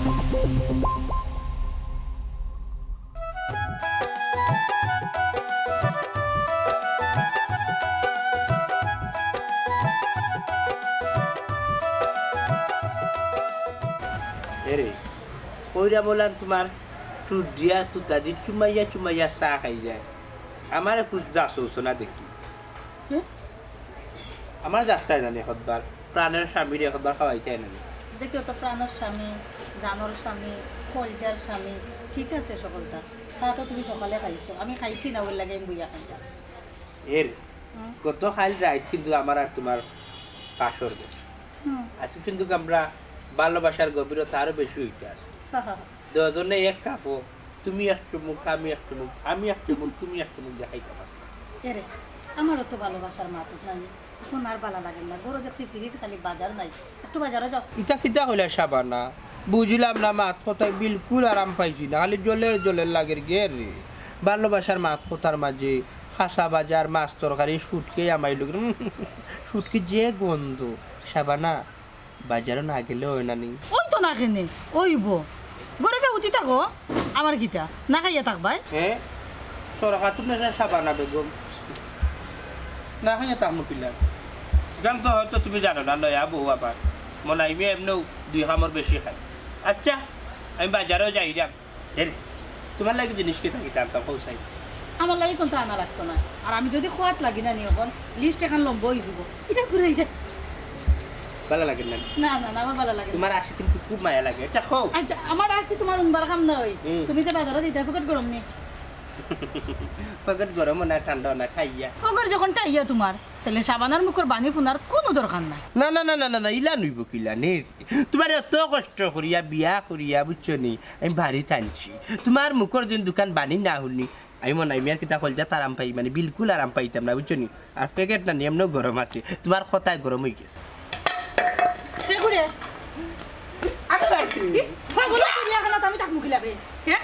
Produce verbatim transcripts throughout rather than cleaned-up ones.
এরে, কইরা বলান তোমার টুডিয়া তুতাদি চুমাইয়া চুমাইয়া চা খাই যায়। আমারে খুঁজ যাস না দেখি। হুম? আমার যাস চাই না নি হতবার, প্রাণের স্বামীরে হতবার খাওয়াই চাই না নি। দেখো তো, প্রাণের স্বামী, জানর স্বামী, কলজার স্বামী, ঠিক আছে সকলতা। চা তো তুমি সকালে খাইছো, আমি খাইছি না, ওর লাগে আমি বইয়া খাইলাম। এর হুম। গত কাল রাইত কিন্তু আমার আর তোমার বাসর গেছে। হুম। আজকে কিন্তু আমরা ভালোবাসার গভীরতা আরো বেশি হইতে আছে। দুজনে এক কাপো, তুমি এক চুমুক, আমি এক চুমুক, আমি এক চুমুক, তুমি এক চুমুক দেখাইতে পারো। এরে, আমারও তো ভালোবাসার মাতুক নাই, এখন আর ভালা লাগে না। ঘরে দেখছি ফ্রিজ খালি, বাজার নাই, একটু বাজারে যাও। ইটা কিতা কইলা শাবানা? বুঝলাম না, মাত কথায় বিলকুল আরাম পাইছি না, খালি জলের জলের লাগের গিয়া রে। ভালোবাসার মাত কথার মাঝে খাসা বাজার, মাছ তরকারি, শুটকি আমাইল, উম, শুটকি যে গন্ধ, শাবানা, বাজারো না গেলে অয় না নি? ওই তো না কেনে, ওইব। ঘরে গিয়া উঠি থাকো, আমার কিতা, না খাইয়া থাকবায়? হে? সরকার তুমি না শাবানা বেগম। না খাইয়া থাকমু কিলা? গান তো হয়তো তুমি জানো না, নয়া বউ আবার। মনাই মিয়া এমনেও দুই খামর বেশি খায়। আচ্ছা, আমি বাজারো যাইরাম। এরে, তোমার লাগি জিনিস কিতা কিতা আনতাম, কও চাই। আমার লাগি কোনটা আনা লাগতো না। আর আমি যদি খোয়াত লাগি না নি, এখন লিস্ট এখন লম্বা হয়ে দিব। এটা ঘুরে যায়। ভালা লাগে না? না, না, না, আমার ভালা লাগে না। তোমার আসি কিন্তু খুব মায়া লাগে। আচ্ছা, কও। আচ্ছা, আমার আসি তোমার উনবার কাম নাই। হুম। তুমি যে বাজারো দিতে পকেট গরম নি? পকেট গরম না, ঠান্ডা না, ঠাইয়া। পকেট যখন ঠাইয়া তোমার, তাহলে শাবানার মুখর বাণী ফুনার কোনো দরকার নাই। না, না, না, না, না, না, ইলা নইব কিলা নে? তোমার এত কষ্ট করিয়া বিয়া করিয়া, বুঝছো নি, আমি বাড়িত আনছি। তোমার মুখর দিন দোকান বানি না হুনি, আমি মনাই মিয়ার কিতা কইলজাত আরাম পাই, মানে বিলকুল আরাম পাইতাম না, বুঝছো নি? আর প্যাকেট না নি, এমনেও গরম আছে, তোমার কথায় গরম হয়ে গেছে। কে ঘুরে? আমি পাইছি। ই, পাগল হয়ে গেলি এখন, আমি থাকমু কিলা বে? হ্যাঁ?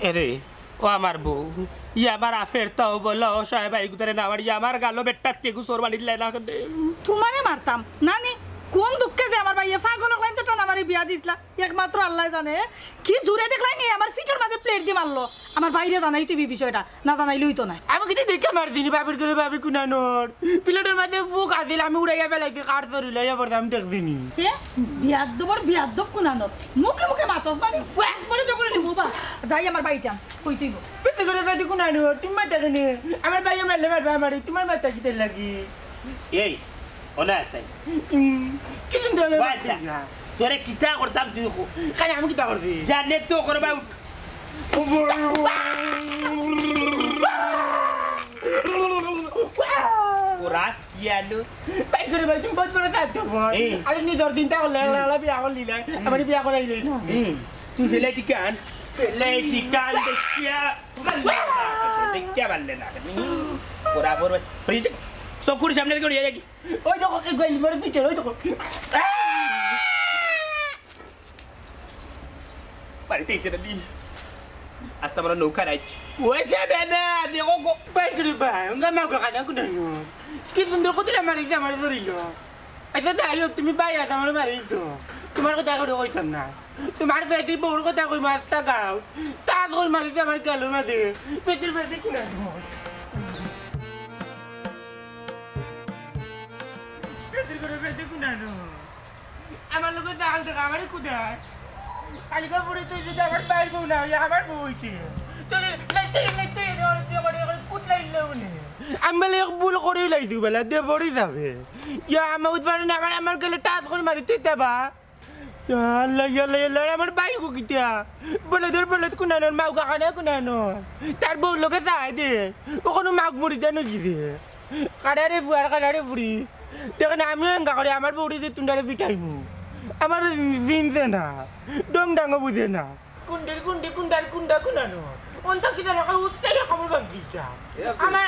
এরে, ও আমার বউ, ই আমার আফের তাও বলো, ও সাহেব, এই গুতারে না মারি, আমার গালো বেট্টাত কে গুসর মারি দিলাই না কেনে? তোমারে মারতাম না নি, কোন দুঃখে যে আমার ভাইয়ে পাগল অকলাইন তো টানা মারি বিয়া দিছলা, একমাত্র আল্লাহ জানে। কি জোরে দেখলাই নি, আমার ফিটর মাঝে প্লেট দি মারলো। আমার ভাইরে জানাইতে অইবো বিষয়টা, না জানাইলে অইতো না। আমি কিন্তু দেখে মারছি নি, বাপের ঘরে বাপে কুনানোর। প্লেটর মাঝে ফুক আছিল, আমি উড়াইয়া ফেলাইছি, কার ধরিল, ইয়া পড়ছে, আমি দেখছি নি। কে? বিয়াদ্দবর বিয়াদ্দব কুনানোর। মুখে মুখে মাতস মানে, একবারে যখন নিমু বা, যাই আমার বাড়িটা। কইতেই গো। বেশি করে বেশি কোন আনো? তুমি মারতে কেনে? আমার ভাইয়ে মারলে মারবা আমারে, তোমার মারতা কিতার লাগি? এই, ওনা আছে। উম, কি সুন্দর ভাই, আচ্ছা, মারতে। তোরে কিতা করতাম তুই কো? কেনে আমি কিতা করছি? জানে তো করে বা উঠ। ওরা কি আনো? ভাই করে ভাই, তুমি বহুত বড় স্বার্থপর। এই। আরে নিজর চিন্তা করলে, একলা একলা বিয়া করলি না। হুম। আমার বিয়া করাই যাই না। হুম। তুই ফেলে টিকান, ফেলে টিকান দেখিয়া। দেখিয়া পারলে না। ওরা বড় ভাই। ওই যে চকুর সামনে থেকে উড়িয়ে দেখি। ওই দেখো, এই গোয়ালি মারে পিঠে, ওই দেখো। বাড়িতে এসে না দি। আজ তো আমরা নৌকা রাইজ। ওই যাবে না, দেখো গো। বাইরে রে ভাই, ওঙ্গা মাও কাকা না কুনানো। কি সুন্দর কতটা মারিছে আমার শরীর। আচ্ছা, যাই হোক, তুমি ভাই আছো, আমার বাড়ি তো। তোমার কথা করে কইতাম না। তোমার বেটি বউর কথা কই মারতা গাও। তা কই মারিছে আমার গালর মাঝে। বেটির বেটি কুনানো। বেটির করে বেটি কুনানো। আমার লগে দাঁড়ান থেকে আমারে কুদায়। কালিকা পরে তুই যদি আমার বাইর বউ না হইয়া আমার বউ হইতে। তুই লাইতে, লাইতে, লাইতে, লাইতে, লাইতে, কুট লাইলে উনি। আমি বলে এক ভুল করেই লাইছি বেলা, দে বড়ি যাবে। ইয়া, আমার উদ্বারে না, আমার, আমার গেলে টাচ করে মারি তুই দেবা। ইয়া আল্লাহ, ইয়া আল্লাহ, ইয়া আল্লাহ, আমার ভাই গো কিতা? বলদর বলদ কুনানোর, মাও কাকানা কুনানোর। তার বউর লগে যায় দে। ওখানে মাগ মুড়ি দেন কি দে। কাড়ারে ফুয়ার কাড়ারে ফুড়ি। দেখেন, আমিও এঙ্গা করে আমার বউরে যে তুন্ডারে পিটাইমু। আমার জিনছে না। ডং ডাঙ্গো বুঝে না। কুন্ডের কুন্ডে কুন্ডার কুন্ডা কুনানো। অন্তা কি জানো, উচ্চাই খবর বাদ দিস না। আমার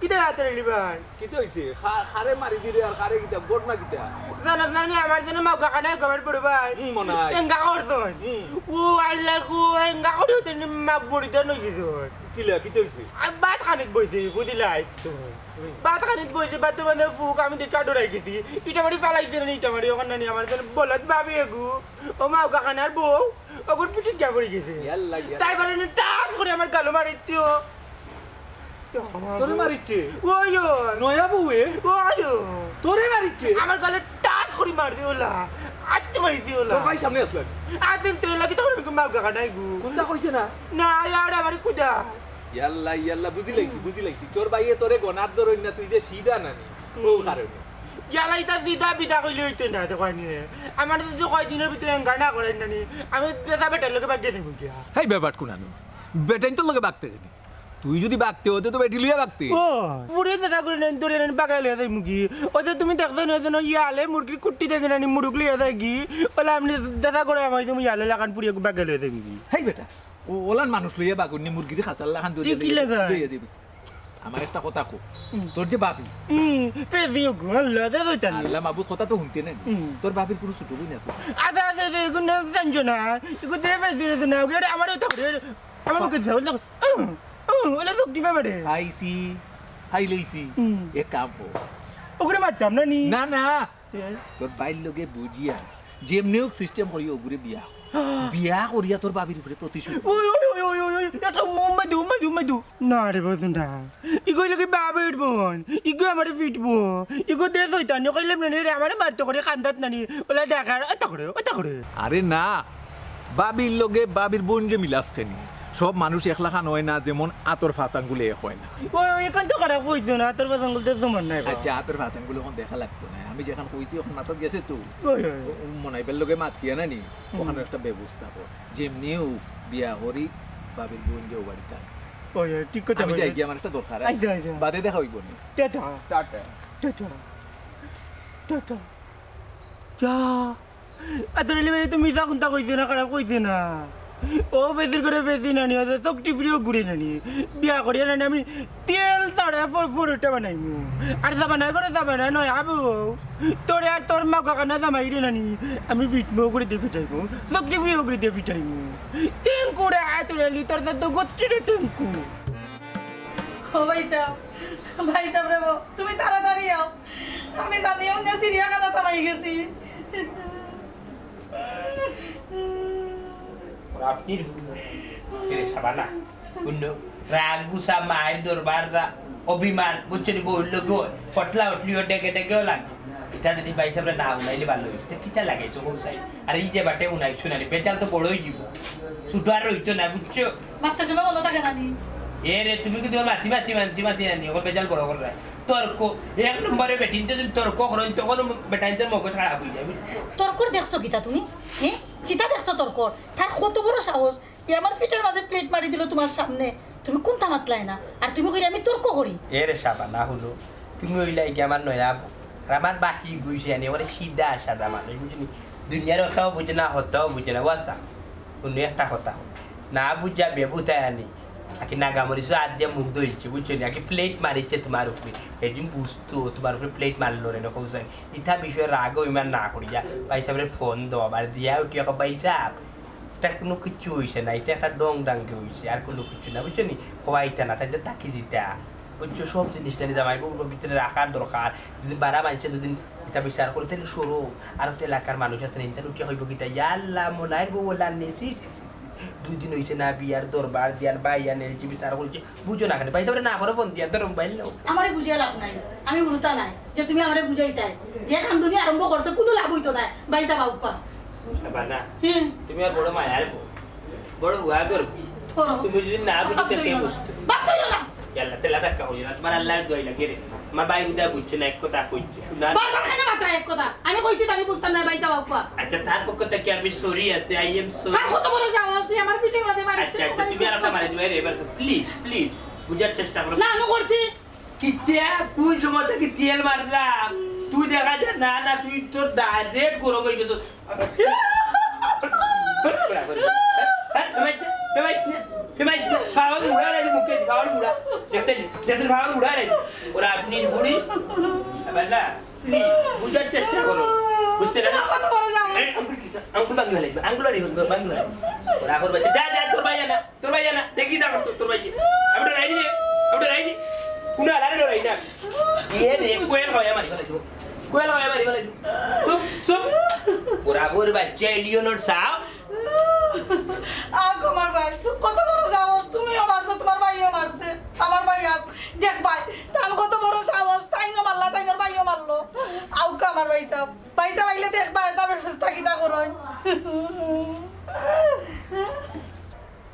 কিতা আতর আলী ভাই? কিতা অইছে? খা-, খারে মারি দিরে আর খারে কিতা? ঘটনা কিতা? জানাস না নি, আমার যেন মাউগা খানায় গো আমার বড় ভাই। হুম, মনে হয়। এঙ্গা করছইন। হুম। ও আল্লাহ গো, এঙ্গা করি অইতে নি মাগ মরি দেন অই গেছে। কিলা, কিতা অইছে? আর ভাত খানিত বইছি, বুঝিলাই তো। হুম। ভাত খানিত বইছি, ভাত মানে ফুক, আমি দেখা ডরাই গেছি। ইটা মারি ফালাইছে না নি, ইটা মারি ওখান না নি, আমার যেন বলত ভাবি এগু। ও মাউগা খানার বউ, ওগুর পিঠিত গিয়া পড়ি গেছে। ইয়াল্লা, ইয়াল্লা। তাই বলে না, টাস করি আমার গালো মারিত্তিও। তোরে মারিচ্ছে? ওই, ওই। নয়া বউয়ে? ওই, ওই। তোরে মারিচ্ছে? আমার গালে টাস করি মার দিওলা। আত্তে মারি দিওলা। তোর ভাই সামনে আসলো। আদিন তো লাগি তখন আমি মাউগা খানায় গু। কোনটা কইছে না? না, ইয়ার আমার কুদা। ইয়াল্লা, ইয়াল্লা, বুঝি লাইছি, বুঝি লাইছি। তোর ভাইয়ে তোরে গনার ধরইন না, তুই যে সিধা নানি। ও হুম। কারণে। ইয়ালা ইতা সিধা বিধা কইলে অইতো না, দেখো আনি। আমার যদি কয় দিনের ভিতরে এঙ্গা না করেন নানি, আমি দেশা বেটার লগে বাদ দিয়ে দেবো গিয়া। হেই বেবাট কুনানো। বেটাইন তোর লগে বাগতে কেনে? তুই যদি বাগতে হতে তো বেটি লইয়া বাগতে। ও, পুরে দেশা করে নেন, ধরে নেন, বাগাই লইয়া যাই মুখি। ওতে তুমি দেখছো না, যেন ইয়ালে মুরগির কুট্টি দেখে নানি, মুরুগ লইয়া যায় কি? ওলা আমি দেশা করে আমার তুমি ইয়ালে লাগান পুড়িয়ে বাগাই লইয়া যাই মুখি। হেই বেটা, ও, ওলান মানুষ লইয়া বাগুন নি মুরগির খাঁচার লাখান তুই ধরিয়া কিলে যাই? লইয়া যাইবি। আমার একটা কথা কো, হুম। তোর যে বাপি। হুম, পেদিও গো, আল্লাহ, দে দইতানি। আল্লাহ মাবুদ কথা তো হুনতে নাই। হুম। তোর বাপের কোনো ছোট বোন আছে? আদা, আদা, আদা, এগুলো না জানছো না। এগুলো দে পেদিও না, ওগুলো আমারও তো করে। আমার মুখে যাও, দেখো। উম, উম, ওলা চোখ টিপা বেড়ে। আইসি, হাই লইছি। হুম। এক কাম কর। ওগুলো মারতাম না নি? না, না। এ? তোর বাইর লগে বুঝিয়া, যেমনে হোক সিস্টেম করিয়া ওগুরে বিয়া কর। বিয়া করিয়া তোর বাবির উপরে প্রতিশোধ। ওই, ওই, ওই, ওই, ওই, ওই, এটা উম্মা দু, উম্মা দু, উম্মা দু। না রে, বলছো না। ইগো ইলকে বাবির বোন। ইগো আমারে পিটবো। ইগো দে শয়তানি কইলাম না রে, আমারে মারতে করে কান্দাত নানি। ওলা ডাকার, ওটা করে, ওটা করে। আরে না। বাবির লগে বাবির বোন যে মিলাস খেনি। সব মানুষ এক লাখান হয় না, যেমন আতর ফাঁস আঙ্গুলে এক হয় না। ওই, ওই, এখন তো খারাপ কইছো না, আতর ফাঁস আঙ্গুল তো সমান নাই বা। আচ্ছা, আতর ফাঁস আঙ্গুল এখন দেখা লাগতো না। আমি যেখান কইছি, এখন মাথা গেছে তো। ওই, ওই। ও, ও মনাইবের লগে মাতিয়া না নি, হুম। ওখানে একটা ব্যবস্থা কর। যেমনিও বিয়া করি, বাবির বোন যে ও বাড়িতে আন। ওই, ওই, ঠিক কথা আমি যাই কইছো। গিয়া, আমার একটা দরকার আছে। আচ্ছা, আচ্ছা। বাদে দেখা হইব নি। টাটা। টাটা। টাটা। টাটা। যা। আতর আলী ভাই, তুমি মিছা কুন্তা কইছে না, খারাপ কইছে না। ও বেদির করে বেদি নানি, ওদের চোখ টিপড়িও ঘুরে নানি। বিয়া করিয়া নানি আমি তেল ছাড়া ফর ফর ওটা বানাইমু। আর জামানার করে জামানা নয়, আবু। তোরে আর তোর মা কাকা না জামাই রে নানি। আমি বিটমো করে দিয়ে ফিটাইমু। চোখ টিপড়িও করে দিয়ে ফিটাইমু। টেঙ্কু রে আতর আলী, তোর তো গোষ্ঠী রে টেঙ্কু। ও ভাই সাহেব, ভাই সাহেব রে, তুমি তাড়াতাড়ি আও। আমি জানি অন্য চিড়িয়াখানা থামাই গেছি। আপনি রে, শাবানা, অন্য রাগ, গুসা, মায়ের দরবার, রা-, অভিমান, বুঝছো নি, বউর লগে পটলা উঠলিও ডেকে ডেকেও লাগে। এটা যদি ভাই সাহেব না উনাইলে ভালো হইতো। এটা কিতা লাগাইছো বউ সাহেব? আর এই যে বাটে উনাই শুনানি, বেতাল তো বড় হয়ে যাব। ছোট আর রইতো না, বুঝছো? মাততে সময় মনে থাকে না নি? এ রে, তুমি কিন্তু ওর মাতি মাতি মাতি মাতি আনি, ওর বেজাল বড় করে রাখ। তর্ক, এক নম্বরে বেটিনতে যদি তর্ক করো, তখন বেটাইনতে মগজ খারাপ হয়ে যাবে। তর্কর দেখছো কিতা তুমি? হ্যাঁ? কিতা দেখছো তর্কর? তার কত বড় সাহস? এ আমার পিঠের মাঝে প্লেট মারি দিল তোমার সামনে। তুমি কোনটা মাতলায় না? আর তুমি কইলে আমি তর্ক করি? এ রে শাবানা, হুনো, তুমি ওই লাগে আমার নয়া বউ। আর আমার বাকি গুইছে আনি, ওরে সিধা সাদা মানুষ, বুঝলি? দুনিয়ার কথাও বুঝে না, হতাও বুঝে না, ওয়াসা। অন্য একটা কথা কই। না বুঝা বেবুতায় আনি। আকি নাগা মরিচও আত দিয়া মুখ ধইছে, বুঝছো নি? আকি প্লেট মারিছে তোমার উপরে। এদিন বুঝতো, তোমার উপরে প্লেট মারলো রে, না কৌশল। ইতা বিষয়ে রাগ অভিমান না করিয়া, ভাই সাহেবরে ফোন দেও, আবার দিয়া উঠি, কও, "ভাই সাহেব, এটা কোনো কিচ্ছু হইছে না, এটা একটা ডং ডাঙ্গে হইছে, আর কোনো কিচ্ছু না, বুঝছো নি? হওয়াইতা না, তাই তাকি দিতা।" বুঝছো, সব জিনিসটা নিয়ে জামাই বউর ভিতরে রাখার দরকার। যদি বারা মানছে, যদি এটা বিচার করে, তাহলে সরো। আর তো এলাকার মানুষ আছে না, ইন্টার উঠিয়া হইব কিতা, "ইয়া আল্লাহ, মনাইর বউ ওলা নেছি।" দুই দিন হইছে না, বিয়ার দরবার দিয়ার, ভাই আনে, এই যে বিচার করছে, বুঝো না কেন? ভাই, তারপরে না করে ফোন দিয়া, ধরো মোবাইল নাও। আমারে বুঝিয়া লাভ নাই, আমি উল্টা নাই, যে তুমি আমারে বুঝাইতাই। যে কান্দুনি আরম্ভ করছো, কোনো লাভ হইতো না, ভাই সাহেব, আউক্কা। বাবা না, হুম। তুমি আর বড় মায়ার বউ, বড় হুয়া করবো। করো। তুমি যদি না বুঝো, বাপ তো কে হইলো না। বুঝতো? বাপ তো হইলো না। ইয়াল্লা, তেলা ধাক্কা হইলো না, তোমার আল্লাহর দোয়াই লাগে রে। আমার ভাই উদা বুঝছে না, এক কথা কইছে, শোনা। বারবার কেন মাত্র এক কথা? আমি কইছি তো আমি বুঝতাম না, ভাই যাও আব্বা। আচ্ছা, তার পক্ষ থেকে আমি সরি আছি, I am sorry। তার কত বড় সাহস, তুই আমার পিঠের মাঝে মারিস। আচ্ছা, আচ্ছা, তুমি আর একটা মারি দিবা রে, এবার please, please, বুঝার চেষ্টা করো। না, আমি করছি। কিচ্ছা, কোন সময় থেকে তেল মারলাম? তুই দেখা যায় না, না, তুই তোর direct গরম হয়ে গেছে। পাগল বুড়া নাই মুখে, পাগল বুড়া। দেখতে, দেখতে পাগল বুড়া নাই। ওরা আপনি বুড়ি, আবার না, please, বুঝার চেষ্টা করো। বুঝতে না? তোমার কত বড় সাহস? এই, আঙ্গুল দিস না, আঙ্গুল ভাঙি ফেলাই দিবে, আঙ্গুল ভাঙি ফেলাই দিবে, ভাঙি ফেলাই দিবে। ওরা করবে, যা, যা, তোর ভাই আনা, তোর ভাই আনা, দেখি তা তোর, তোর ভাই। আমি ডরাইনি রে, আমি ডরাইনি। কুনা আলারে ডরাই না। ইয়ে রে, কোয়েল হয় আমার ফেলাই দিবে। কোয়েল হয় আমার ফেলাই দিবে। চুপ, চুপ। ওরা ওর বাচ্চা এলিয়নর সাপ। আগ আমার ভাই, কত বড় সাহস, তুমিও মারছো, তোমার ভাইও মারছে। আমার ভাই আগ, দেখ ভাই, তার কত বড় সাহস, তাইনও মারলা, তাইনর ভাইও মারলো। আউকা আমার ভাই সাহেব, ভাই সাহেব আইলে দেখ ভাই, তার ব্যবস্থা কিতা করইন।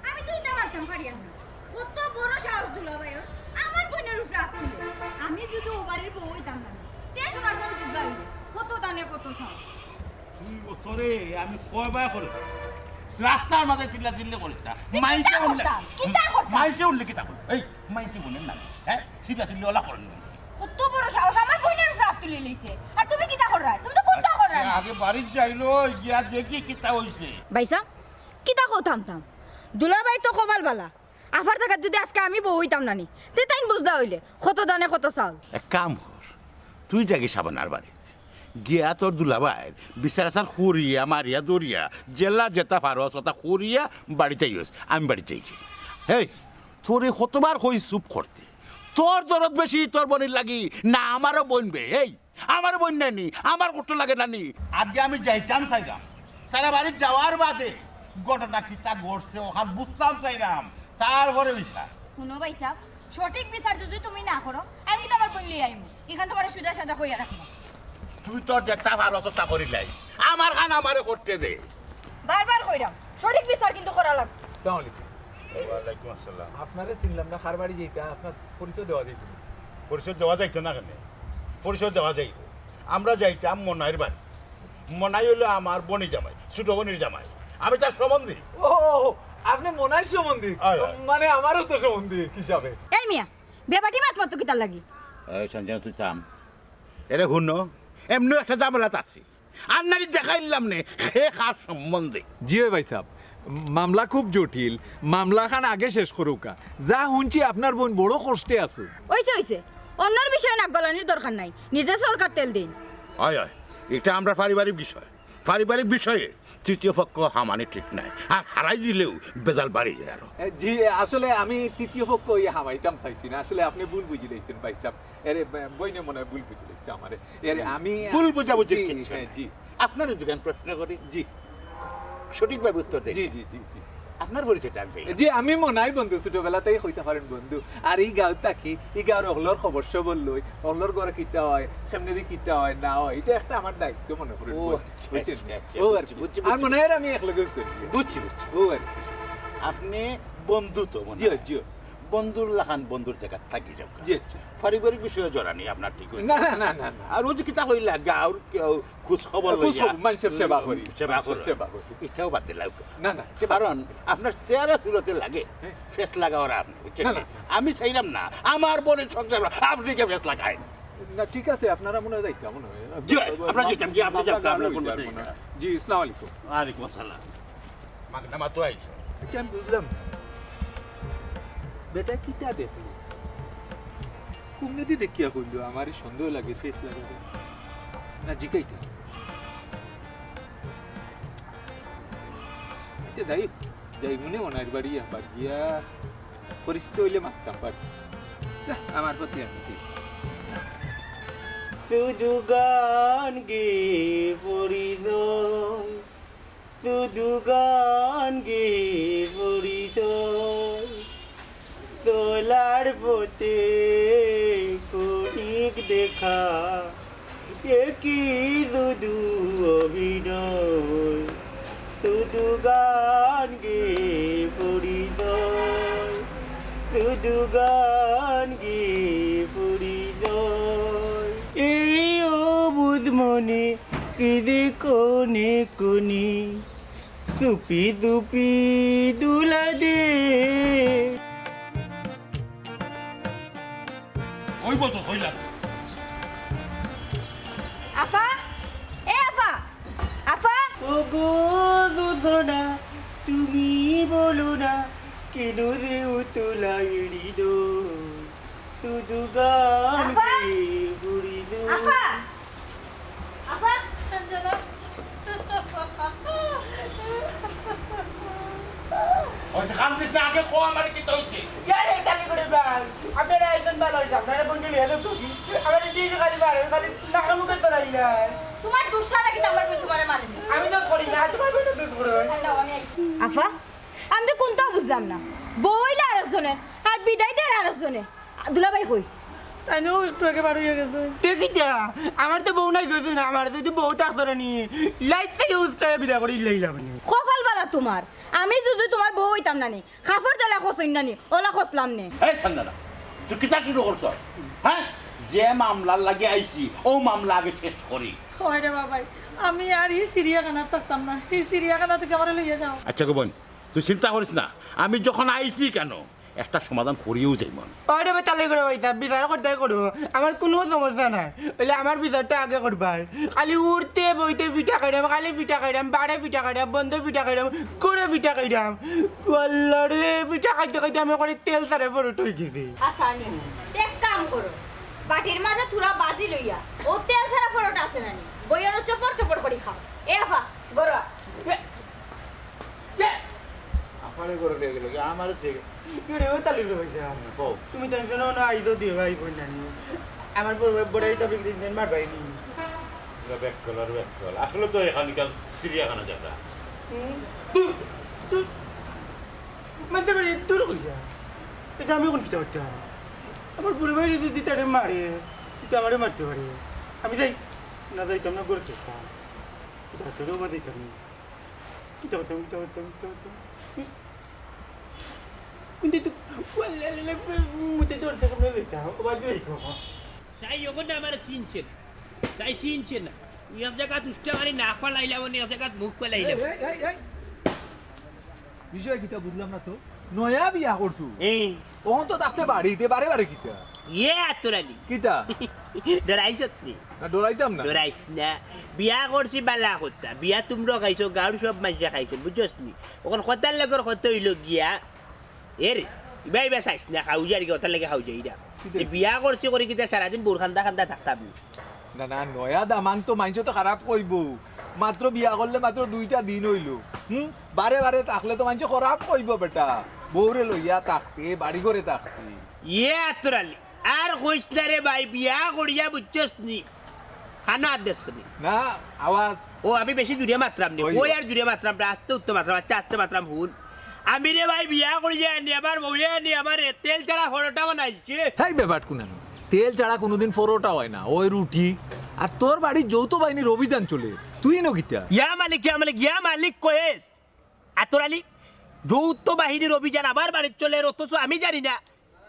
আমি তো ইটা মানতাম পারিয়ার না। কত বড় সাহস দুলাভাইর, আমার বইনর উপরে আত তুলে। আমি যদি ও বাড়ির বউ অইতাম না, তে সোনার বন দুধ গাইল। কত দানে কত সাহস। তুই ও তোরে আমি কয়বার করে রাস্তার মাঝে চিল্লা চিল্লি করিস না। তুই মাইনষে কিতা উঠলে, করতাম? কিতা করতাম? মাইনষে উঠলে কিতা করবি? এই মাইনষে বলেন না, হ্যাঁ? চিল্লা চিল্লি ওলা করেন না। কত বড় সাহস, আমার বইনর উপরে আত তুলি লইছে। আর তুমি কিতা কররায়? তুমি তো কুন্তা কররায় না। আগে বাড়িত যাইলো, গিয়া দেখি কিতা অইছে। ভাইসাব, কিতা কও থামতাম? দুলাভাইর তো কপাল বালা। আফার জাগাত যদি আজকে আমি বউ অইতাম না নি, তে তাইন বুঝলা অইলে, কত দানে কত চাউল। এক কাম কর, তুই যাগি সাবানার বাড়িত। গিয়া তোর দুলাভাইর বিচার আচার করিয়া, মারিয়া ধরিয়া, যেলা যেতা পারস অতা করিয়া বাড়িত আইস, আমি বাড়িত যাইগি। হেই, তোরে কতবার কই চুপ করতে। তোর দরদ বেশি তোর বইনর লাগি না আমারও বইন বে? হেই, আমার বইন নানি, আমার কষ্ট লাগে নানি। আগে আমি যাইতাম চাইরাম, তারা বাড়িত যাওয়ার বাদে ঘটনা কিতা ঘটছে অখান বুঝতাম চাইরাম, তারপরে বিচার। হুনো ভাইসাব, সঠিক বিচার যদি তুমি না করো, আমি কিন্তু আমার বইন লইয়া আইমু। ইখান তোমারে সুজা সাজা কইয়া রাখমু। তুই তোর যেতা পারস অতা করিলাইস, আমার খান আমারে করতে দে। বারবার কইরাম, সঠিক বিচার কিন্তু করা লাগবো। আসসালামু আলাইকুম। ওয়ালাইকুম আসসালাম। আপনারে চিনলাম না, কার বাড়ি যাইতা, আপনার পরিচয় দেওয়া যাইতো না? পরিচয় দেওয়া যাইতো না কেনে? পরিচয় দেওয়া যাইবো। আমরা যাইতাম মনাইর বাড়ি। মনাই অইলো আমার বইনর জামাই, ছোট বইনর জামাই। আমি তার সম্বন্ধী। ও, আপনি মনাইর সম্বন্ধী? অয়, অয়। মানে আমারও তো সম্বন্ধী হিসাবে। এই মিয়া, বেবাটি মাত মাতো কিতার লাগি? এই সঞ্জয়, তুই থাম। এরে হুনো, এমনেও একটা ঝামেলাত আছি। আর নারী দেখাইলাম নে, হে কার সম্বন্ধে। জি অয় ভাইসাব, মামলা খুব জটিল, মামলা খান আগে শেষ করুক্কা। যা হুনছি আপনার বইন বড় কষ্টে আছইন। অইছে, অইছে, অন্যর বিষয়ে নাক গলানির দরকার নাই, নিজে সরকার তেল দিন। অয়, অয়, ইটা আমরার পারিবারিক বিষয়, পারিবারিক বিষয়ে তৃতীয় পক্ষ হামানি ঠিক নায়, আর হারাই দিলেও বেজাল বাড়ি যায় আরো। এ, জি, আসলে আমি তৃতীয় পক্ষ অইয়া হামাইতাম চাইছি না, আসলে আপনি ভুল বুঝিলাইছেন ভাইসাব। এরে, ব-, বইনে মনে হয় ভুল বুঝিলাইছে আমারে। এরে, আমি ভুল বুঝাবুঝির জি, কিচ্ছু হ্যাঁ, নাই। জি। আপনারে দুখান প্রশ্ন করি। জি। সঠিকভাবে উত্তর দেন। জি, জি, জি, জি। আপনার পরিচয়টা আমি চাইলাম। জি, আমি মনাই বন্ধু, ছোটবেলাতেই কইতা পারেন বন্ধু। আর ই গাঁওত থাকি, ই গাঁওর অকলর খবর সবর লই, অকলর ঘরে কিতা অয়, কেমনেদি কিতা অয়, না অয়, ইটা একটা আমার দায়িত্ব মনে করি। ও, আচ্ছা, বুঝছেন? আচ্ছা, আচ্ছা, ও আর বুঝছি, কি। বুঝছি, আর বুঝছি। মনাইর আমি একলগে চলি। বুঝছি, বুঝছি। ও আর কি। আপনি বন্ধু তো মনে জি, হয়। জি। বন্ধুর লাখান বন্ধুর জাগাত থাকি যাউক্কা। জি, জি। পারিবারিক বিষয়ে জড়ানি আপনার ঠিক অইলো না, না। না, না, না, না। আর অউ যে কিতা কইলা, গাঁওর কেউ খোঁজ খবর খোঁজ লইয়া, খবর, মানষর সেবা করি, সেবা মানষর করো। সেবা করি। ইটাও বাদ দিলাউক্কা। না, না। কারণ আপনার চেহারা সুরতে লাগে, হ্যাঁ। ফেস লাগাওরা আপনি, বুঝছেন না, নি? না। আমি চাইলাম না, আমার বইনর সংসার আপনি গিয়া ফেস লাগাইন। না, ঠিক আছে, আপনারা মনে হয় যাইতা, মনে হয়। জি, আমরা যাইতাম, জি, আপনি যান, আপনার বইন যাইতা। জি, আসসালামু আলাইকুম। ওয়ালাইকুম আসসালাম। মাগনা মাতো আইছো। আচ্ছা, আমি বুঝলাম না। বেটা কিতা দেখলো? কুমনেদি দেখিয়া কইলো, আমারে সন্দেহ লাগে, ফেস লাগে। না, জিকাইতে। আচ্ছা, যাই, যাই মনে মনাইর বাড়ি একবার গিয়া পরিচিত অইলে মাততাম পারি। না, আমার প্রতি আমি ঠিক। শুধু গান গে পরিচয়, শুধু গান গে পরিচয়, চলার পথে কণিক দেখা, একই শুধু অভিনয়, শুধু গান গে পরিচয়, শুধু গান গে পরিচয়। এই অবুঝ মনে কি যে কনে কনে, চুপি চুপি দুলা দে। ওই বলতো, ওই লাগবে। আফা, এ আফা, আফা। ওগো দুধনা, তুমি বলো না, কিনুরে উতুলা ইড়ি দো, তুদু গান আফা! গে ফুরি দো। আফা! আফা! ওই যে কান্দিস না, আগে কও আমারে কিতা অইছে। ইয়ারে, তালি করে ভাই। আপনারা একজন ভালো হইছে, আপনারা বন্ধু নিয়ে এলো তো কি? আমার এই যে খালি মারে, খালি নাকা মুখে তো নাই না। তোমার দুষ ছাড়া কিতা আমার বন্ধু তোমারে মারে? আমি তো করি না, তোমার বন্ধু দুষ করে। আফা, আমি তো কোনটাও বুঝলাম না। বউ অইলে আরেকজনে, আর বিদায় দেয় আরেকজনে। দুলাভাই কই? তাইনও একটু আগে বার হইয়া গেছে। তে কিতা? আমার তো বউ নাই গেছে না, আমার যদি বউ থাকতো না নি, লাইট থেকে উস্তায় বিদায় করে ইল্লাই লাভ নেই। কপাল বালা তোমার, আমি যদি তোমার বউ হইতাম না নি, কাপড় যেলা খসইন না নি, ওলা খসলাম নে। এই সান্নারা, তুই কিতা শুরু করছ? হ্যাঁ, যে মামলার লাগি আইছি, ও মামলা আগে শেষ করি। হয় রে বাবাই, আমি আর এই চিড়িয়াখানাত থাকতাম না, এই চিড়িয়াখানা থেকে আমারে লইয়া যাও। আচ্ছা গো বোন, তুই চিন্তা করিস না, আমি যখন আইছি কেন একটা সমাধান করিও যাই মন। ওরে বেতালে করে ভাই সাহেব, বিচার করতে করো, আমার কোনো সমস্যা নাই। বলে আমার বিচারটা আগে করবাই। খালি উঠতে বইতে পিঠা খাইলাম, খালি পিঠা খাইলাম, বারে পিঠা খাইলাম, বন্ধ পিঠা খাইলাম, করে পিঠা খাইলাম। আল্লাহ রে, পিঠা খাইতে খাইতে আমি করে তেল সারে ফরট হয়ে গেছি। আসানি, এক কাম করো, বাটির মাঝে থুড়া বাজি লইয়া ও তেল ছাড়া পরোটা আছে না নি, বইয়ারও চপড় চপড় করি খাও। এ আফা, গরো। এ, এ, আফারে ঘরে নিয়ে গেল, আমারে ঠিক। ইউরে, ও তালি রে ভাই সাহেব। কও। তুমি তো একজন অন্য আইজো দিও ভাই বোন জানি। আমার বড়, বড় এই টপিক দিন দিন মার ভাই নি। ইয়া ব্যাক কল আর ব্যাক কল। আসলে তো এখানকার চিড়িয়াখানা জায়গা। হুম। তুই, তুই, মানতে পারি, তোর কই যা? এটা আমি কোন কিতা করতাম? আমার বড় ভাই যদি তারে মারে, তুই তো আমারে মারতে পারে। আমি যাই, না যাইতাম না, ঘরে থাকতাম। এটা তোরও বাদ দিতাম না। কিতা করতাম, কিতা করতাম, কিতা করতাম? কিন্তু তো, মুতে তোর থেকে মনে দিতাম, ও বাদ দিয়ে দেখো। তাই যখন আমার চিনছে না, তাই চিনছে না। এক জায়গাত উষ্টা মারি না ফালাইলাম, মানে এক জায়গাত মুখ ফালাইলাম। এই, এই, এই, এই। বিষয় কিতা বুঝলাম না তো। নয়া বিয়া করছু? এই। অখন তো থাকতে বাড়িতে, বারে বারে কিতা? ইয়ে আতর আলী। কিতা? ডরাইছত নি? না, ডরাইতাম না। ডরাইস না। বিয়া করছি বালা কথা। বিয়া তুমরা খাইছো, গাঁওর সব মাইনষে খাইছো, বুঝছস নি? অখন কথার লগর কথা অইলো গিয়া। এরে, ইবা ইবা চাইস না, খাও যার কি, ওটার লাগে খাও যাই না। কিতা? এই বিয়া করছি করি কিতা সারাদিন বউর কান্দা কান্দা থাকতাম নি? না, না, নয়া দামান তো মাইনষে তো খারাপ কইবো। মাত্র বিয়া করলে মাত্র দুইটা দিন অইলো। হুম? বারে বারে থাকলে তো মাইনষে খারাপ কইবো বেটা। বউরে লইয়া থাকতে, বাড়ি ঘরে থাকতে। ইয়ে আতর আলী, আর কইস না রে ভাই, বিয়া করিয়া বুঝছস নি? খানা আর দেশ নি। না, আওয়াজ। ও, আমি বেশি জুরে মাতরাম নি। ওই। ওই আর জুরে মাতরাম না, আস্তে উত্তর মাতরাম, আচ্ছা, আস্তে মাতরাম হুন। আমি রে ভাই বিয়া করিয়া আনি, আমার বউয়ে আনি, আমার তেল ছাড়া পরোটা বানাইছে। হেই বেবাট কুনানো, তেল ছাড়া কোনোদিন পরোটা হয় না, ওই রুটি। আর তোর বাড়ির যৌথ বাহিনীর অভিযান চলে, তুই ইনো কিতা? ইয়া মালিক, ইয়া মালিক, ইয়া মালিক কয়েস। আতর আলী, যৌথ বাহিনীর অভিযান আমার বাড়িত চলে, অথচ আমি জানি না।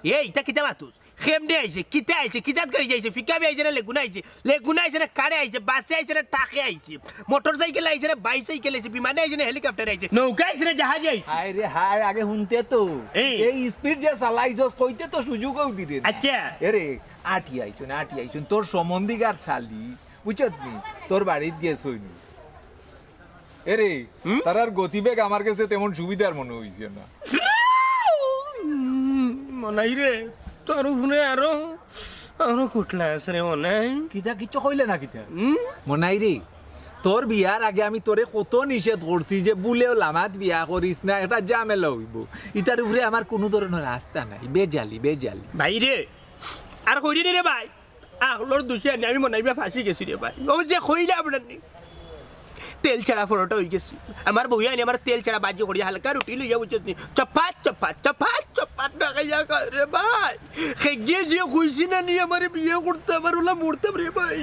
এ, ইটা কিতা মাতুস? কেমনে আইছে? কিতা আইছে? কি জাত গাড়ি আইছে? পিকআপে আইছে না লেগুনা আইছে? লেগুনা আইছে না কারে আইছে? বাসে আইছে না ট্রাকে আইছে? মোটরসাইকেলে আইছে না বাইসাইকেলে আইছে? বিমানে আইছে না হেলিকপ্টারে আইছে? নৌকা আইছে না জাহাজে আইছে? হায় রে হায়, আগে হুনতে তো। এই। এই স্পিড যে চালাইছস, কইতে তো সুযোগও দিরে না। আচ্ছা। এরে, আটি আইছইন, আটি আইছইন, তোর সম্বন্ধিকার শালি, বুঝছত নি? তোর বাড়িত গেছইন। এরে, হুম? তারার গতিবেগ আমার কাছে তেমন সুবিধার মনে হইছে না। উম, মনাই রে, তোর উপরে আরো, আরো কুটলা আছে রে মনাই। কিতা কিচ্ছু কইলে না কিতা? হুম? মনাই রে, তোর বিয়ার আগে আমি তোরে কত নিষেধ করছি যে ভুলেও লামাত বিয়া করিস না, একটা ঝামেলা হইব। ইতার উপরে আমার কোনো ধরনের আস্থা নাই, বেজালি, বেজালি। ভাই রে, আর কইরে নি রে ভাই। আখলর দুষে আনি আমি মনাইবা ফাঁসি গেছি রে ভাই। ও যে কইলাম না নি, তেল ছাড়া পরোটা হই গেছি। আমার বউয়ে আনি আমার তেল ছাড়া বাজি করিয়া হালকা রুটি লইয়া বুঝছত নি, চপাত চপাত চপাত চপাত না খাইয়া খায় রে ভাই। খেগিয়ে যে কইছি না নি আমার বিয়ে করতে, আমার ওলা মরতাম রে ভাই।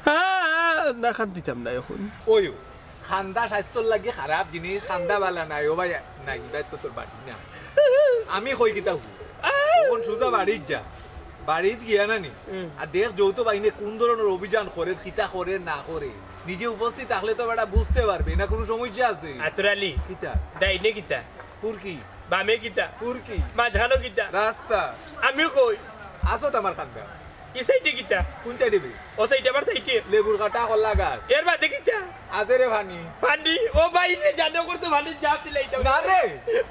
হ্যাঁ, না খান দিতাম না এখন। ওই, খান্দা স্বাস্থ্যর লাগি খারাপ জিনিস, খান্দা বালা নাই। ও ভাই, না, ইবায় তো তোর বাড়ি না। আমি কই কিতা হু? তখন সোজা বাড়িত যা। বাড়িত গিয়া না নি? হুম। আর দেখ যৌথ বাহিনী কোন ধরনের অভিযান করে, কিতা করে, না করে। নিজে উপস্থিত থাকলে তো বেটা বুঝতে পারবে, না কোনো সমস্যা আছে? আতর আলী। কিতা? ডাইনে কিতা? ফুরকি। বামে কিতা? ফুরকি। মাঝখানো কিতা? রাস্তা। আমি কই? আসো তো আমার খান্দা। ই সাইডে কিতা? কোন সাইডে বে? ও সাইডে, আমার সাইডে। লেবুর কাটা কলা গাছ। এর বাদে কিতা? আছে রে পানি। পানি? ও ভাই রে, জানো করতো পানি, জাম দিলাই তো। না রে।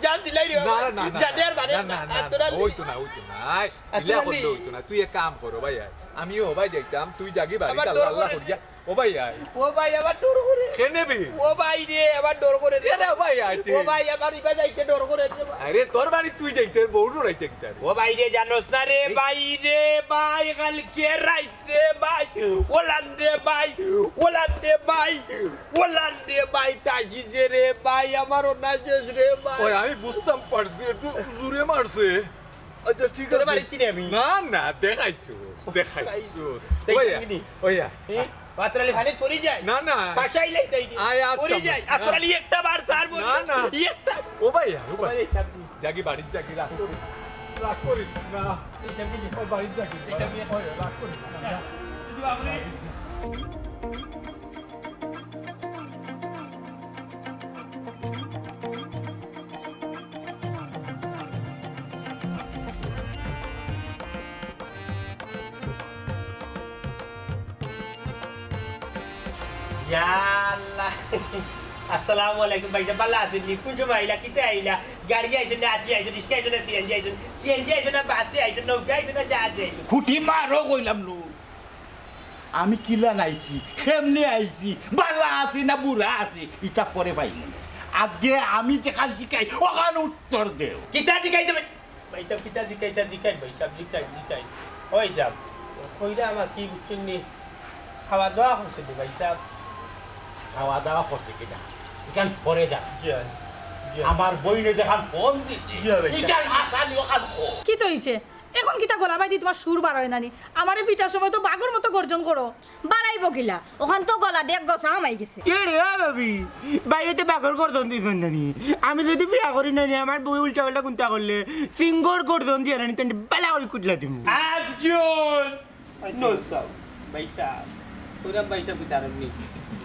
জাম দিলাই রে। না, না, না, না। জানে আর মানে না, না, না, না, না, না, তোরা ওই তো না, ওই তো না। আয়, আচ্ছা, ইলা বলি। করলে ওই তো না। তুই এক কাম কর, ও ভাই, আয়। আমিও ও ভাই যাইতাম, তুই যাগি বাড়ি, আমার আল্লাহ, ডর আল্লাহ করে। করিয়া। ও ভাই, আয়। ও ভাই, আমার ডর করে। কেনে বে? ও ভাই রে, আমার ডর করে রে। কেনে ও ভাই, আয় তুই? ও ভাই, আমার ইবা যাইতে ডর করে রে ভাই। আরে, তোর বাড়ি তুই যাইতে, বউ ডরাইতে কিতা রে? ও ভাই রে, জানোস না রে, এই ভাই রে, ভাই, কালকে রাইত রে ভাই, ওলান রে ভাই, ওলান রে ভাই, ওলান রে ভাই, তাজিজে রে ভাই, আমার অন্যায় শেষ রে ভাই। ওই, আমি বুঝতাম পারছি, একটু জোরে মারছে। আচ্ছা, ঠিক তোর আছে। বাড়ি চিনি আমি। না, না, দেখাইছস, দেখাইছস। তাই ওইয়া, চিনি। ওইয়া। এ? পাত্রালি ভানে চুরি যায়? না, না। বাসায় লাই তাই কি? আয়, আচ্ছা। চুরি যায়। না। পাত্রালি একটা বার স্যার বলি। না, না। এই একটা। ও ভাই, ও ভাই। ও ভাই, এই চাবি। যাগি বাড়িত যাগি, রাগ করিস। রাগ করিস না। এই চাবি দে। ও বাড়িত যাগি। এই চাবি দে। ওই, রাগ করিস না। যা। তুই বাবরে। ইয়া আল্লাহ। আসসালামু আলাইকুম ভাইসাব, ভালা আছইন নি? কুন সময় আইলা, কিতা আইলা? গাড়ি আইছইন না, আটি আইছইন, রিক্সা আইছইন না, সিএনজি আইছইন, সিএনজি আইছইন না, বাসে আইছইন, নৌকা আইছইন না, জাহাজে আইছইন? খুটি মারো কইলাম নু। আমি কিলান আইছি, কেমনে আইছি, ভালা আছি না বুরা আছি, ইটা পরে পাইমু। আগে আমি যেখান জিকাই, ওখান উত্তর দেও। কিতা জিকাইতে ভাই? ভাইসাব, কিতা জিকাইতা জিকাইন, ভাইসাব, জিকাইন, জিকাইন। ও ভাইসাব, কইরা আমার কি বুঝছইন নি? খাওয়া দাওয়া করছইন নি, ভাইসাব? খাওয়া দাওয়া করছি কিনা? ইখান পরে যা। জি, জি। আমার বইনে যেখান ফোন দিছে, জি, ভাইসাব। ইখান আসানি ওখান ফোন। কিতা অইছে? এখন কিতা গলা বাইদি তোমার সুর বার অয় না নি? আমারে ফিটার সময় তো বাঘর মতো গর্জন করো। বাড়াইবো কিলা? ওখান তো গলা দিয়া গসা হামাই গেছে। এ রে, ও ভাবি, ভাইয়ে তো বাঘর গর্জন দিছইন না নি? আমি যদি বিয়া করি না নি, আমার বউ উল্টা পাল্টা কুন্তা করলে, সিংহর গর্জন দিয়া না নি, তেন বালা করি কুটলা দিমু। আর্জুন! No, sir। ভাইসাব, ওরা ভাইসাব বিচারক নি।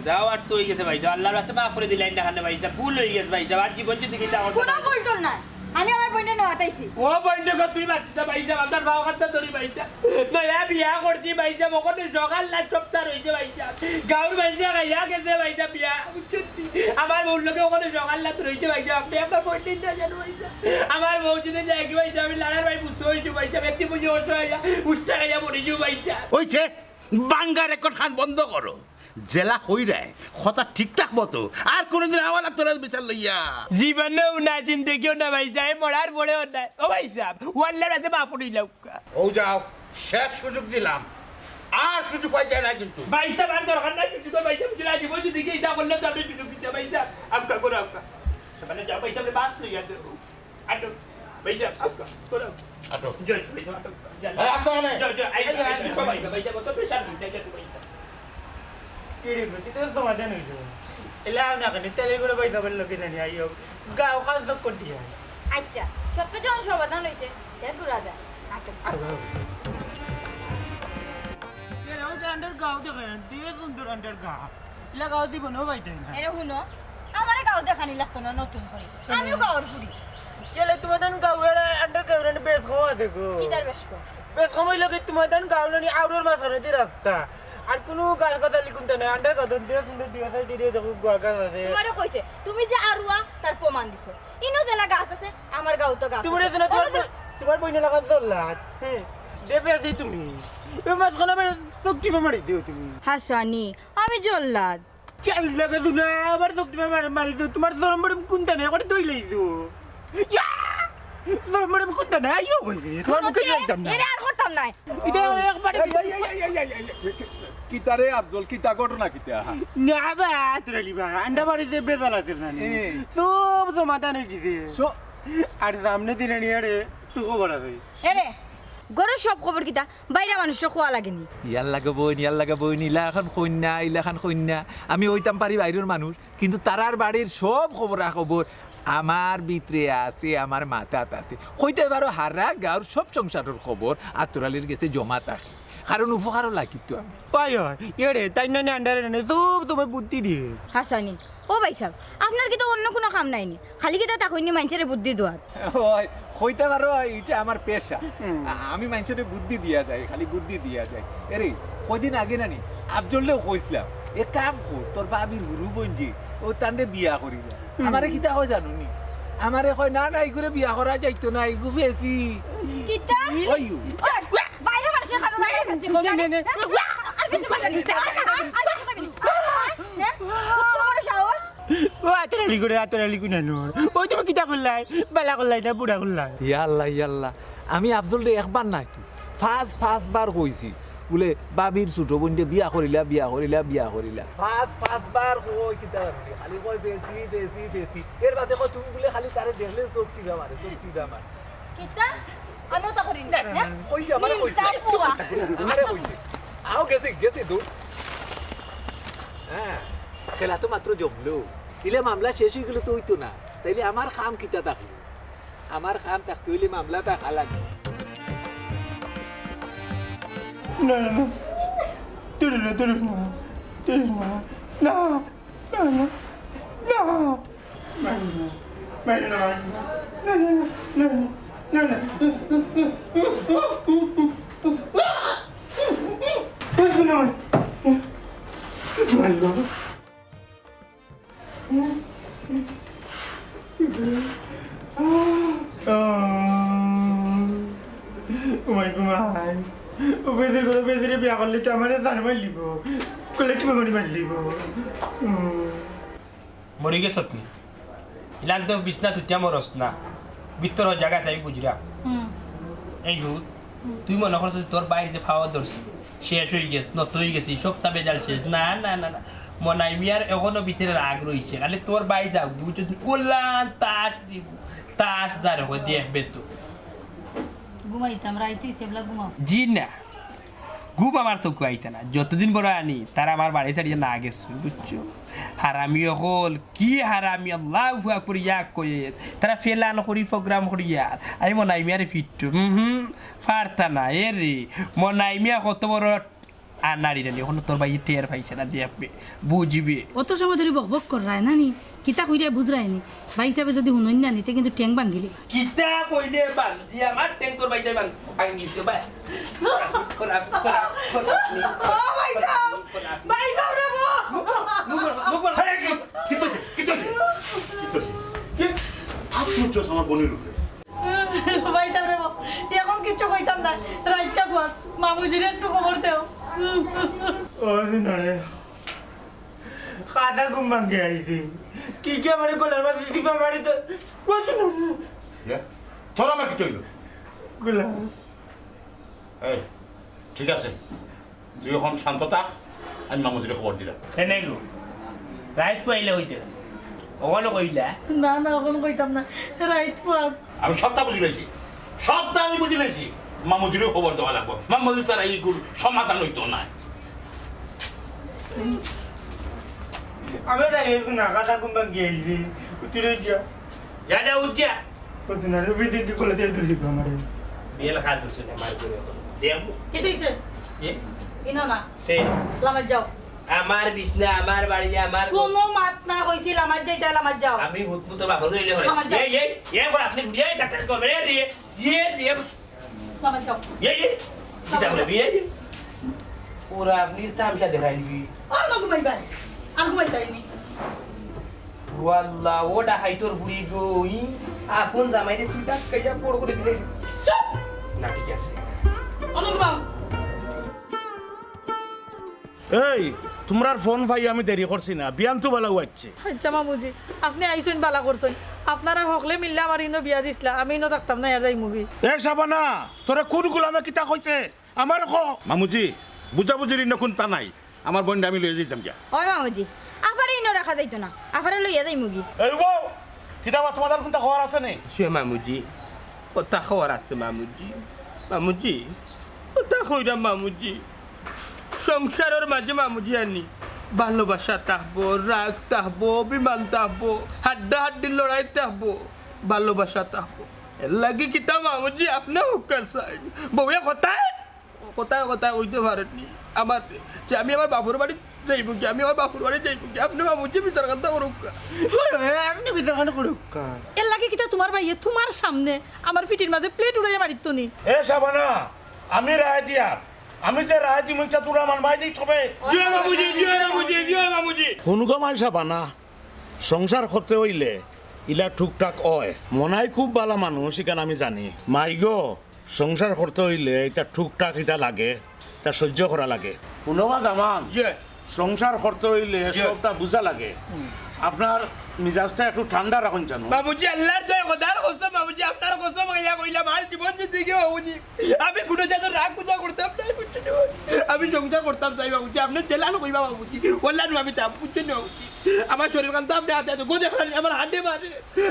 যাও, আর তো অই গেছে ভাইসাব, আল্লাহর রাস্তায় মাফ করি দিলাইন না কেনে ভাইসাব, ভুল অই গেছে ভাইসাব, আর জীবন যদি কিতা করতে কোনো ভুল টুল নাই। আমি আমার বইনরে নেওয়াত আইছি। ও বইন গো, তুই বাচ্চা ভাইসাব, আমার বাও কান্দা ধরি ভাইসাব। নয়া বিয়া করছি ভাইসাব, ওখানে সকাল রাত সপ্তাহ রইছে ভাইসাব। গাউর মাইনষে খাইয়া গেছে ভাইসাব বিয়া, বুঝছইন নি? আমার বউর লগে ওখানে সকাল রাত রইছে ভাইসাব। আপনে আমার বইনরে নিয়া যাইন ভাইসাব। আমার বউ যদি যায়গি ভাইসাব, আমি লাড়ার ভাই বুঝছো অইছো ভাইসাব। একদিন বুঝি অসহায় অইয়া উষ্টা খাইয়া মরিছো ভাইসাব। অইছে, বাঙ্গা রেকর্ড খান বন্ধ করো। যেলা কইরায়, কথা ঠিকঠাক মতো। আর কোনোদিন আওয়া লাগতো না বিচার লইয়া। জীবনেও না, জিন্দেগিও না ভাইসাব, মরার পরেও না। ও ভাইসাব, ও আল্লাহর কাছে মাফ করি লাউক্কা। ও যাও, শেষ সুযোগ দিলাম, আর সুযোগ পাইতে না কিন্তু। ভাইসাব, আর দরকার নাই সুযোগ, ভাইসাব, বুঝলা, জীবন যদি গিয়ে ইটা করলে তো আপনি সুযোগ দিতে ভাইসাব। আমকা করো, আমকা। মানে যাও ভাইসাব, বাস লইয়া দেবো। আটো, ভাইসাব, আটকা, তোরা। আটো। জয়, ভাইসাব, আটো। এই, আটকা কেনে? জয়, জয়, আই, আই, আই, আই, আই, সবাই, ভাইসাব, অত প্রেশার নিস না, একটু ভাইসাব। কিরে গো, তুই তো সমাধান অইলো। এলা আও না কেনে, তেলে করে ভাইসাবর লগে না নিয়ে আইও। গাও খান সব করতে হয়। আচ্ছা, সব তো যখন সমাধান অইছে, তে ঘুরা যায়। আটো। আটো। এ রে, ওই যে আন্ডার গাও দেখে, দিয়ে সুন্দর আন্ডার গা। ইলা গাও দিব না, ভাই, তাই না? এরে হুনো, আমারে গাও দেখানি লাগতো না নতুন করি। কেন? আমিও গাওর ফুরি। কেলে তোমার দেন গাও এরা আন্ডার গাও এরা বেশ কম আছে গো। কিতার বেশ কম? বেশ কম অইলো কি তোমার দেন গাও নানি আউরর মাঝখানে দি রাস্তা। আর কোনো গাছ গাছালি কুন্তা নাই, আন্ডার গাছ দিয়ে সুন্দর দিয়ে সাইডে দিয়ে দেখো গুয়া গাছ আছে। তোমারে কইছে, তুমি যে আরুয়া তার প্রমাণ দিছো। ইনো যেলা গাছ আছে, আমার গাও তো গাছ তোমার আছে। এখানে তোমার অন্য বই-, তোমার বইনে লাগা দল্লাত। হ্যাঁ, দেবে আছি তুমি। এ মাঝখানে আমার চোখ টিপে মারি দিও তুমি। হাসানি, আমি জল্লাদ। কেন লাগে তো না, আবার চোখ টিপে মারি, মারি দিও। তোমার জরম বরম কুন্তা নেই, একবারে দই লই দিও। ইয়া! জরম বরম কুন্তা নেই, আইও কই রে? তোমার মুখে তোমাকে যাইতাম না। এরে আর করতাম না। এটা একবারে এই, এই, এই, এই, এই, এই, এই, কিতা রে আফজল, কিতা ঘটনা কিতা? না বা, তোরা লিবা, আন্ডা বাড়িতে বেতাল আছে না নি? এ। সব সমাধান হয়ে গেছে। সো- আর সামনে দিনে নিয়ে রে, তুই খবর আছে। এরে, ঘরর সব খবর কিতা? বাইরা মানুষরে কওয়া লাগেনি। ইয়ার লাগে বইন, ইয়ার লাগে বইন, ইলা এখন কইন্যা, ইলা এখন কইন্যা। আমি অইতাম পারি বাইরর মানুষ, কিন্তু তারার বাড়ির সব খবরা খবর আমার ভিতরে আছে, আমার মাথাত আছে। কইতে পারো, হারা গাঁওর সব সংসারর খবর আতর আলীর গেছে জমা থাকে, কারণ উপকারও লাগিত আমি। অয়, অয়, এরে, তাই না, না, আন্ডারে না, সব তোমার বুদ্ধি দিয়ে। হাসানি, ও ভাইসাব, আপনার কিতা অন্য কোনো কাম নাই নি? খালি কিতা তা কইনি মাইনষরে বুদ্ধি দেওয়ার? অয়, কইতা পারো, ইটা আমার পেশা। আ-, আমি মানষরে বুদ্ধি দিয়া যাই, খালি বুদ্ধি দিয়া যাই। এরে, কয়দিন আগে নানি আফজলরেও কইছলাম, "এক কাম কর, তোর ভাবির হুরু বইন যে, অউ তানরে বিয়া করিলা।" আমারে কিতা কয় জানো নি? আমারে কয়, "না, না, ইগুরে বিয়া করা যাইতো না, ইগু ফেছি।" কিতা? ওই। ওই, বাইরে মানুষর কাছে দাঁড়াই ফেছি কইলা, নে, নে, নে। আর ফেছি কইলা নি? আর, আর, আর ফেছি কইলা নি? হ্যাঁ? কত বড় সাহস? ও আতর আলী করে, আতর আলী কুনানোর। ওই তুমি কিতা করলাই? বালা করলাই না, বুড়া করলাই? ইয়া আল্লাহ, ইয়া আল্লাহ। আমি আফজলরে একবার নায় তো, পাঁচ, পাঁচবার কইছি। বুলে, "ভাবির ছোট বইনরে বিয়া করিলা, বিয়া করিলা, বিয়া করিলা।" পাঁচ, পাঁচবার কই কিতা জানি, খালি কয়, "ফেছি, ফেছি, ফেছি।" এর বাদে কয়, "তুমি বুলে খালি তারে দেখলে চোখ টিপা মারে, চোখ টিপা মারে।" কিতা? আমি ওটা করি না, না, না, হ্যাঁ? না, ওই যে আমারে কইছে। ইনসাফ হওয়া। আমারে কইছে। আও গেছে, গেছে, দৌড়। হ্যাঁ, খেলা তো মাত্র জমলো। ইলে মামলা শেষ অই গেলে তো অইতো না। তাইলে আমার কাম কিতা থাকলো? আমার কাম থাকতে অইলে মামলা থাকা লাগে। না, না, না। তুলো না, তুলো না। তুলো না। না, না, না। না। মারিও না, মারিও না, মারিও না। না, না, না, না, না। না, না, না, না। মারিও না, মারিও না। মারিও না। ও মাই গো মাই। ও বেদির ঘরে বেদিরে বিয়া করলে তো আমারে জানে মারিলিবো। কলেজ করে মারিলিবো। মরি গেছত নি? ইলান তো বিছনা তুতিয়া মরস না। ভিতর জাগা চাই বুঝরা। হুম। এই হুত, হুম। তুই মনে করছ তোর বাইরে যে পাওয়া ধরছি, শেষ অই গেছ, নত অই গেছি, সবটা বেজাল শেষ। না, না, না, না। মনাই মিয়ার এখনো ভিতরে রাগ রইছে। খালি তোর বাই যাও, বুঝছো? তুই ওলান তাস দিব, তাস যার হয় দেখবে তো। ঘুমাইতাম, রাইতে সেবলা ঘুমাও। জি না। ঘুম আমার চউখো আইতা না। যতদিন বড় আনি, তারা আমার বাড়ি ছাড়িয়া না গেছইন, বুঝছো? হারামি অকল, কি হারামি, আল্লাহু আকবার, ইয়া কয়ে। তারা ফেলান করি, program করিয়া। আমি মনাই মিয়ারে ফিট্টু, হুম, হুম, পারতা না, এ রে। মনাই মিয়া কত বড় আনাড়ি রে, এখনো তোর ভাই টের পাইছে না, দেখবে, বুঝবে। অত সময় ধরি বকবক কররায় না নি? কিতা কইরায় বুঝরায় নি? ভাই হিসাবে যদি হুনইন না নি, তে কিন্তু ঠ্যাং ভাঙ্গিলি। কিতা কইলে ভাঙ্গি? আমার ঠ্যাং তোর ভাই যাই ভাঙ্গি তো ভাই। খোলা, খোলা, খোলা, খোলা, ও ভাই সাহেব! খোলা। ভাই সাহেব রে গো! মুখ বন্ধ, মুখ বন্ধ। আরে কি? কি করছে? কি করছে? কি করছে? কি? আশ্চর্য আমার বোনের উপরে। ভাই সাহেব রে গো! এখন কিচ্ছু কইতাম না। রাইটটা ফুয়াক, মামুজিরে একটু খবর দেও। ও দিনরে। কাদা ঘুম ভাঙ্গি আইছি। কি কি আমারে গলার মাঝে টিপা মারি তো, কত না। ইয়া? তোর আবার কিতা অইলো? গলা। এই, ঠিক আছে। তুই এখন শান্ত থাক, আমি মামুজিরে খবর দিলাম। এনে গো। রাইত পাইলে হইতে। ওখানে কইলা? না, না, ওখানে কইতাম না। রাইত ফুয়াক। আমি সবটা বুঝি লাইছি। সবটা আমি বুঝি লাইছি। মামুজিরে খবর দেওয়া লাগবো। মামুজি ছাড়া ইগুর সমাধান অইতো নায়। আমি জানি না, কাদা ঘুম ভাঙ্গি আইছি। উঠি রই গিয়া। যা, যা, উঠ গিয়া। কত না, রবি দিন কি করলে দিয়ে দিলি আমারে। বিয়েল খাল ধরছে না, মার করে। দেব। কি দিছে? এ? ইনো না। সে। লামাত যাও। আমার বিছনা, আমার বাড়ি, আমার কোনো মাত না কইছি, লামাত যাইতে, লামাত যাও। আমি হুতমুতর বাপর লইলে হয়। লামাত যাও। এই, এই, এই, বড় আপনি বুড়িয়ে ডাক্তার করবে, এই, এই, এই, এই। লামাত যাও। এই, এই। কিতা বলে, এই, এই। ওরা আপনি তামশা দেখাইলি। আর না ঘুমাইবা। আর ঘুমাইতাই নি। ও আল্লাহ, ও ডাকাইতর বুড়ি গো, ই আপন জামাইরে তুই ধাক্কাইয়া পড় করে দিলে। চুপ! না, ঠিক আছে। অনুপম। এই, তুমরার ফোন পাই আমি দেরি করছি না, বিয়ান তো বালা আইছে। আচ্ছা মামুজি, আপনি আইছইন বালা করছইন। আপনারা হকলে মিললে আমার ইনো বিয়া দিছলা, আমি ইনো থাকতাম না, আর যাইমুগি। এ শাবানা, তোরে কোন গুলামে কিতা কইছে? আমারে ক। মামুজি, বুঝাবুঝির ইনো কুন্তা নাই। আমার বইনরে আমি লইয়া যাইতাম গিয়া। ওই মামুজি, আফারে ইনো রাখা যাইতো না, আফারে লইয়া যাইমুগি। এই বউ, কিতা বা তোমার কুন্তা খবর আছে নি? সে মামুজি, কথা খবর আছে মামুজি। মামুজি, কথা কইরা মামুজি। সংসারর মাঝে মামুজি আনি ভালোবাসা থাকবো, রাগ থাকবো, অভিমান থাকবো, হাড্ডাহাড্ডির লড়াই থাকবো, ভালোবাসা থাকবো। এর লাগি কিতা মামুজি আপনে হুক্কা চাই? বউয়ে কথায় কথায় কথায় কইতে পারেননি। আমার, যে আমি আমার বাপর বাড়ি যাইমু গি, আমি আমার বাপর বাড়ি যাইমু গি। আপনে বাবুজি বিচার খান্তা করুক্কা। অয়, অয়, আপনে বিচার খান করুক্কা। এর লাগি কিতা তুমার ভাইয়ে তুমার সামনে আমার ফিটির মাঝে প্লেট উড়াইয়া মারিতো নি? এ শাবানা, আমি রায় দিয়ার। আমি যে রায় দিমু, ইটা তুরা মানবায় নি সবে। জি অয় বাবুজি, জি অয় বাবুজি, জি অয় বাবুজি। হুনো গো মাই শাবানা, সংসার করতে অইলে ইলা টুকটাক অয়। মনাই খুব বালা মানুষ, ইখান আমি জানি। মাইগো, সংসার করতে অইলে ইতা টুকটাক ইতা লাগে, ইতা সইজ্য করা লাগে। হুনো বা দামান, জি। সংসার করতে অইলে জি। সবটা বুঝা লাগে। আপনার মিজাজটা একটু ঠান্ডা রাখইন জানো। বাবুজি, আল্লার দয়া, খোদার কসম বাবুজি, আপনার কসম খাইয়া কইলাম, আর জীবন জিন্দেগি বাবুজি, আমি কুনু জাতর রাগ গুজা করতাম চাই, বুঝছইন নি? আমি সংসার করতাম চাই বাবুজি, আপনে যেলান কইবা বাবুজি, অলান আমি তাম, বুঝছইন নি বাবুজি? আমার শরীর খান তো আপনে আতে আতে গো দেখরা নি, আমার হাড্ডে মারে,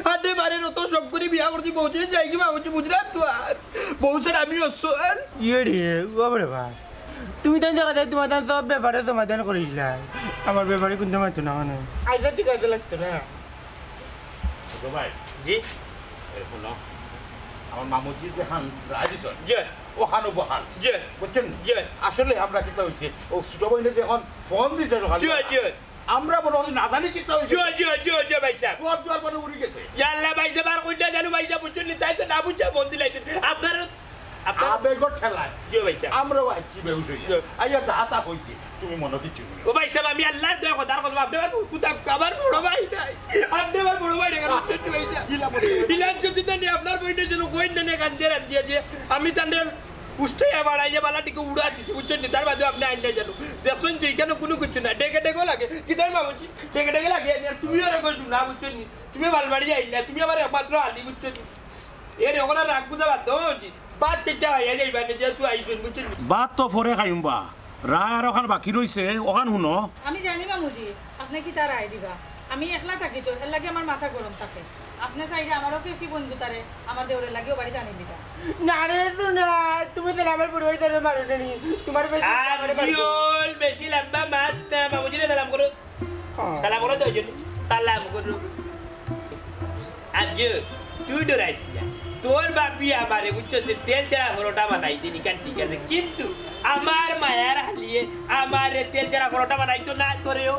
হাড্ডে মারে, অত শখ করি বিয়া করছি, বউ ছাড়া যাইগি বাবুজি, বুঝরা তো আর। বউ ছাড়া আমি অসহায়। ইয়ে রে, ও বাবা রে বা। তুমি তাইন দেখা যায় তুমার তান সব ব্যাপারে সমাধান করিলায়। আমার ব্যাপারে কুন্তা মাতো না মানে। আইজা ঠিক আছে লাগতো না। ছোট ভাই। জি? এ, হুনো, আমার মামুজি যেখান রায় দিছইন, জি। অখানো বহাল। জি। বুঝছইন নি? জি। আসলে আমরা কিতা অইছে, অউ ছোট ভাইনে যে অখন ফোন দিছে সকাল জি, বেলা, জি। আমরা মনে অয় না জানি কিতা অইছে। জি, জি, জি, জি, ভাইসাব। ঘর দুয়ার মানে উড়ি গেছে। ইয়া আল্লা ভাইসাব, আর কইলা জানো ভাইসাব, বুঝছইন নি? তাই তো না বুঝা ফোন দিলাইছইন। আপনার, আপনার আবেগর ঠেলায়। জি ভাইসাব। আমরাও আইছি বেহুশ অইয়া। জি। আইয়া যা তা কইছি, তুমি মনো কিচ্ছু নিও না। ও ভাইসাব, আমি আল্লার দয়া খোদার কসম, আপনে আমার কুতা, আমার বড় ভাই নাই। আপনে আমার বড় ভাই নাই, বুঝছইন নি ভাইসাব? ইলা বড় ভাই। ইলা যদি জানি আপনার বইনে যেন কইন না, না কান্দে রান্দিয়া যে আমি তানরে উষ্টাইয়া বাড়াইয়া বালা টিকে উড়া দিছি, বুঝছইন নি? তার বাদে আপনে আইন নাই জানো। দেখছইন যে ইখানো কুনু কিচ্ছু নাই, ডেকে ডেকেও লাগে। কিতার বাবুজি, ডেকে ডেকে লাগে, আর তুমিও রে কইছো না, বুঝছইন নি? তুমি বালবাড়ি আইলা, তুমি আমার একমাত্র আলি, বুঝছইন নি? এর অখন আর রাগ গুজা বাদ দেও, বাবুজি। ভাত চাইরটা খাইয়া যাইবা নে, যেহেতু আইছইন, বুঝছইন নি? ভাত তো পরে খাইমু বা, রায় আর অখান বাকি রইছে, অখান হুনো। আমি জানি বাবুজি, আপনে কিতা রায় দিবা। আমি একলা থাকি তো, এর লাগি আমার মাথা গরম থাকে। আপনে চাইলে আমারও ফেসি বন্ধু তারে আমার দেওরের লাগিও বাড়িত আনি দিতা। না রে সোনা, তুমি তাইলে আমার বড় ভাইটারে মারো না নি। তুমার বেশি আর আমার বাড়ি জিওল বেশি লম্বা মাত না, বাবুজিরে সালাম করো। হ্যাঁ। সালাম করো তো, ওই জন্য। সালাম করো। আর যে, তুই ডরাইস না। তোর বাপি আমারে, বুঝছস, যে তেল ছাড়া পরোটা বানাই দিনি, কারণ ঠিক আছে। কিন্তু আমার মায়ার হালিয়ে আমারে তেল ছাড়া পরোটা বানাইতো না, তোরেও।